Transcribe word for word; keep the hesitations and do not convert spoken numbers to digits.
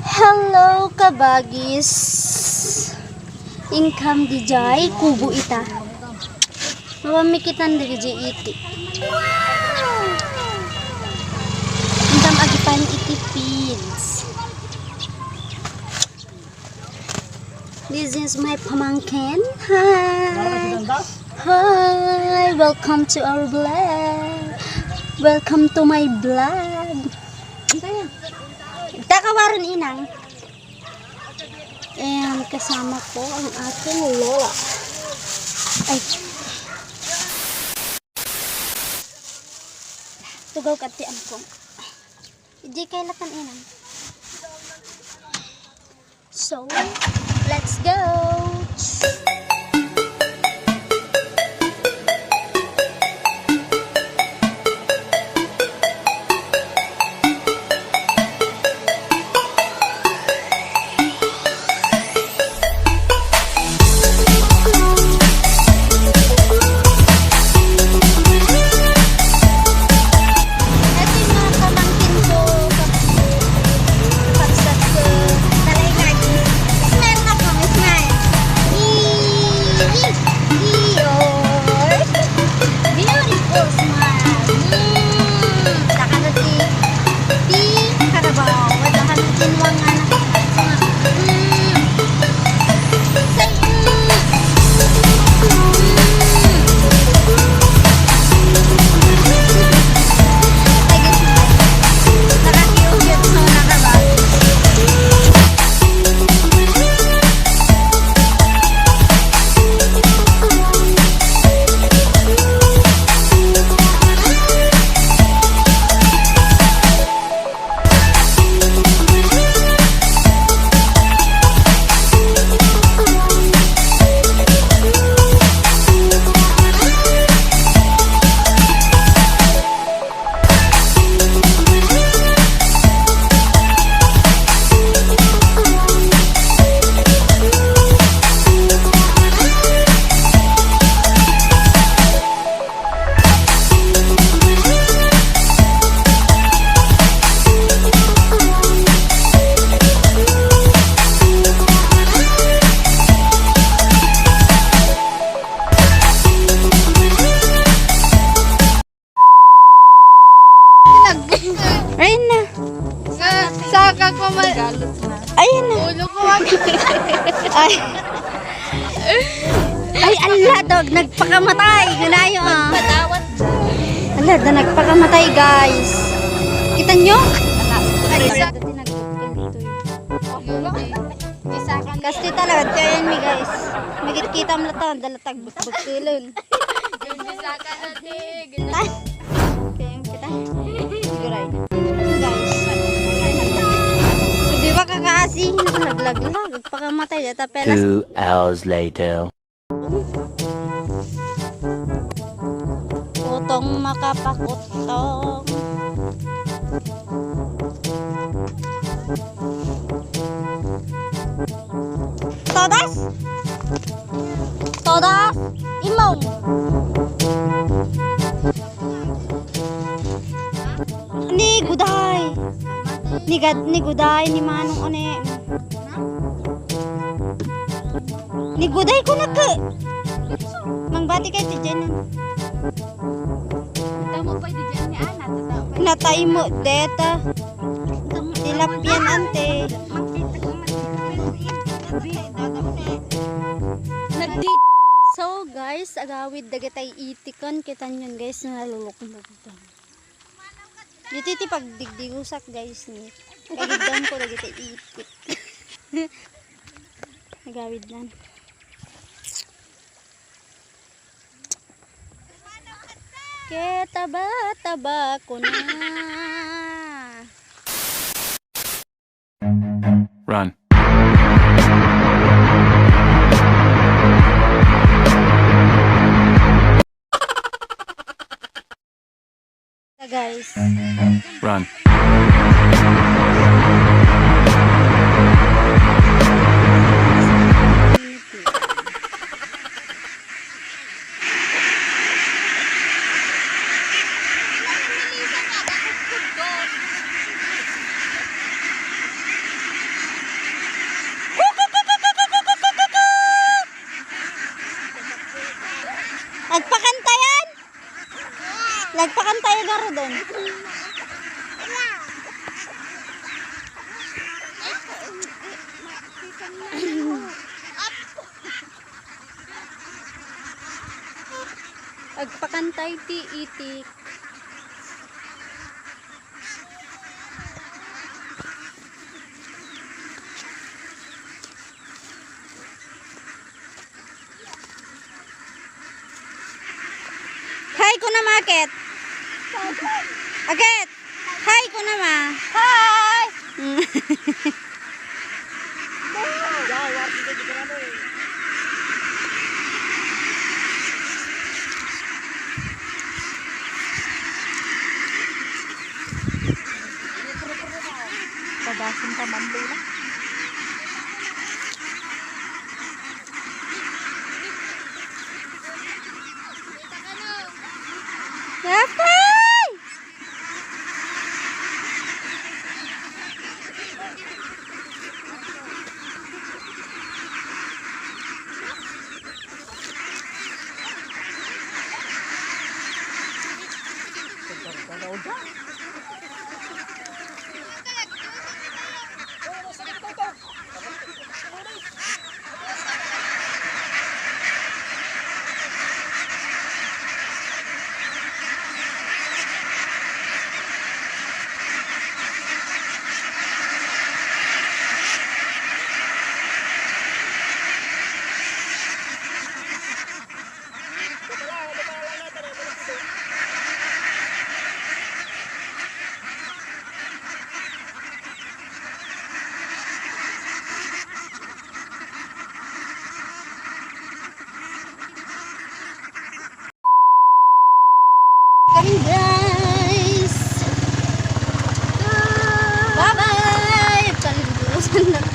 Hello, kabagis. Inkam dijay kubo ita. Mapamikitan dagiti iti. Inkam agipan iti feeds. This is my pamangkin. Hi. Hi. Welcome to our vlog. Welcome to my vlog. Takawaron inang. And kasama ko ang aking lola. Ay. Tugaw ka ti amko. Di kay latan inang. So, let's go! Ito yung mga pamangkin ko sa pagsat ko. Talay lagi. Smile na po, smile. Eeyore. Beautiful smile. Mm. Takano ti, ti karabaw. Wala ka nang kinuha nga na. Mm. Say, mm. Ayun na. Sa, sa ka ko ma- Ayun na. Ulo ko ag- Ay. Ay, ala, dog. Nagpakamatay. Ganayo, ah. Ala, da nagpakamatay, guys. Kita nyo? Ay, sa- Kasti talaga, kaya yan mi, guys. Magkita mo lang, dala tagbukbuk tulon. Ay. Kaya kita. Guys. Di ba kakaasi? Naglaglaglag. Pakamatay, data pelas. Two hours later. Utong makapakutong. Todas! Todas! Imong! Ni Guday! Ni Gad-, ni Guday, ni Manong One. Ni Guday ko nagka-, mangbati kay ti Jen. Tama pa di Jen ni Ana, tama pa. Natay mo, deta. Tilapia, ante. Nagdi-, so, guys, agawid dagitay iti kan, kita nyo, guys, nalulukong dagitay. Dito ti pagdigdigusak, guys, ni. Kagiddan ko dagiti itik. Nagawid nan. Ketaba-taba ko na. Run. Guys. Run. Agpakantay ti itik. Hi, kuna ma, Ket. Aket. Hi, kuna ma. Hi. Padasin ka man, Lola. Apay! Kami, guys. Bye-bye. Palimbusan na